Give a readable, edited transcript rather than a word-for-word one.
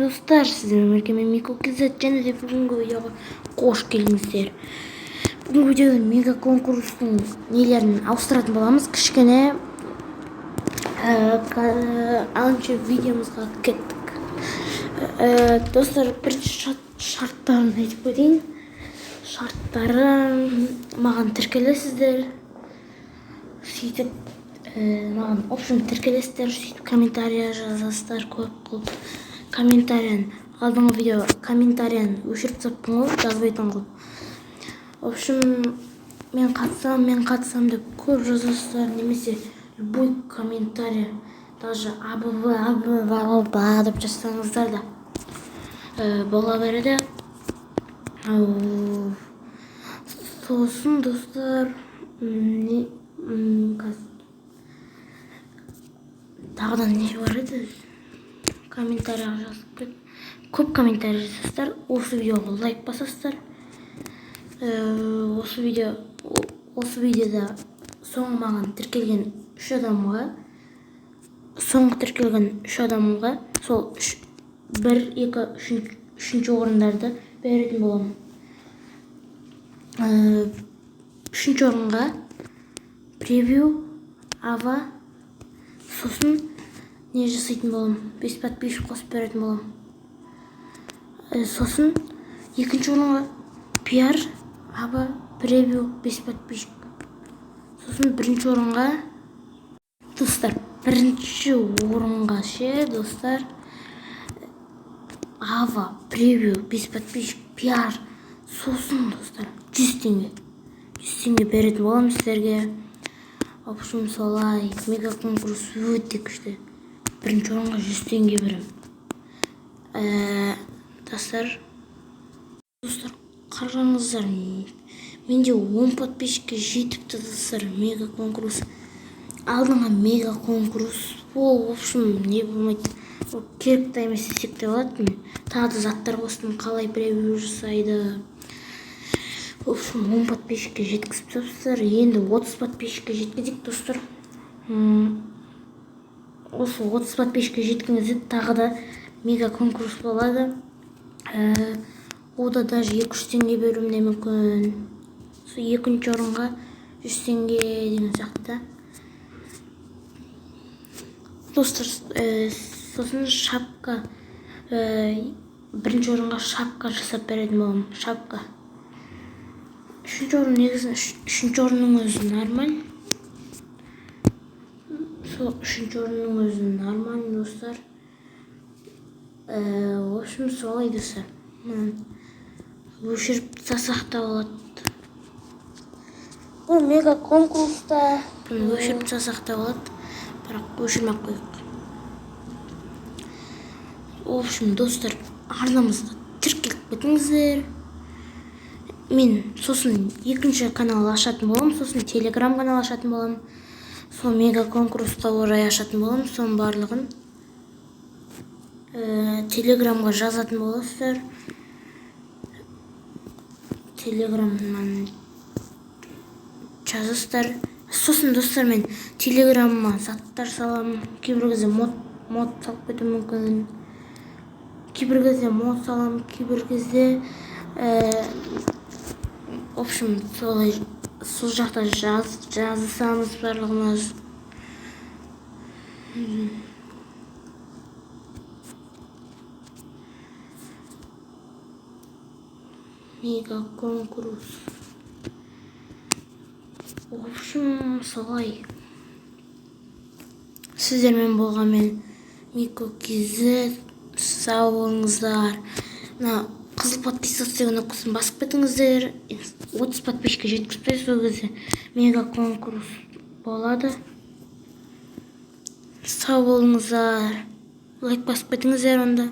Достар, сіздермен бірге мен, Мико KZ, және де бүгінгі видеоға қош келдіңіздер. Бүгінгі видеода мега конкурстың нелерін ауыстыратын боламыз. Кішкене алыншы видеомызға кеттік. Достар, бірінші шарттарын айтып кетейін. Шарттары: маған тіркелесіздер, сөйтіп маған, в общем, тіркелесіздер, сөйтіп комментария жазасыздар көп қылып. Комментарияны, алдыңғы видео комментарияны өшіріп тастаппын ғой, жазбайтын қылып. В общем, мен қатысамын, мен қатысамын деп көп жазасыздар немесе любой комментарий, даже абб абб деп жазсаңыздар да бола береді. Сосын, достар, не қазір тағы да не бар еді? Комментарийға жазып кет, көп комментарий жазасыздар, осы видеоға лайк басасыздар. Осы видеода соңғы маған тіркелген үш адамға, соңғы тіркелген үш адамға сол үш, бір, екі, үшінші орындарды беретін боламын. Үшінші орынға превью, ава, сосын не жасайтын боламын? Бес подписчик қосып беретін боламын. Сосын екінші орынға пиар, аба, превью, бес подписчик. Сосын бірінші орынға, достар, бірінші орынға ше, достар, ава, превью, бес подписчик, пиар, сосын, достар, 100 теңге, 100 теңге беретін боламын сіздерге. В общем, солай, мега конкурс өте күшті. Бірінші орынға 100 теңге беремін. Достар, қараңыздар, менде 10 подписчикке жетіпті, достар. Мега конкурс, алдыңғы мега конкурс ол, в общем, не болмайды, ол керек те емес десек те болады. Мен тағы да заттар қостым, қалай превью жасайды. В общем, 10 подписчикке жеткізіп тастапсыздар, енді 30 подписчикке жеткізейік, достар. Осы 30 подписчикке жеткен кезде тағы да мега конкурс болады. Ода даже 200 теңге беруім де мүмкін. Сол екінші орынға 100 теңге деген сияқты да, достар. Сосын шапка, бірінші орынға шапка жасап беретін боламын, шапка. Үшінші орын, негізі үшінші орынның өзі нормаль, сол үшінші орынның өзі нормально, достар. В общем, солай, достар. Мынаны өшіріп тастасақ та болады. Бұл мега конкурста Бұны өшіріп тастасақ та болады, бірақ өшірмей ақ қояйық. В общем, достар, арнамызға тіркеліп кетіңіздер. Мен сосын екінші канал ашатын боламын, сосын телеграм канал ашатын боламын, сол мега конкурсқа орай ашатын боламын. Соның барлығын телеграмға жазатын боласыздар, телеграмнан жазасыздар. Сосын, достар, мен телеграмыма заттар саламын, кейбір кезде мод салып кетуім мүмкін, кейбір кезде мод саламын, кейбір кезде в общем, солай, сол жақта жазысамыз барлығымыз. Мега конкурс, в общем, солай. Сіздермен болған мен, Мико KZ. Сау болыңыздар. Мына қызыл подписаться деген кнопкасын басып кетіңіздер. 30 подписчикке жеткізбей, сол кезде мега конкурс болады. Сау болыңыздар, лайк басып кетіңіздер онда.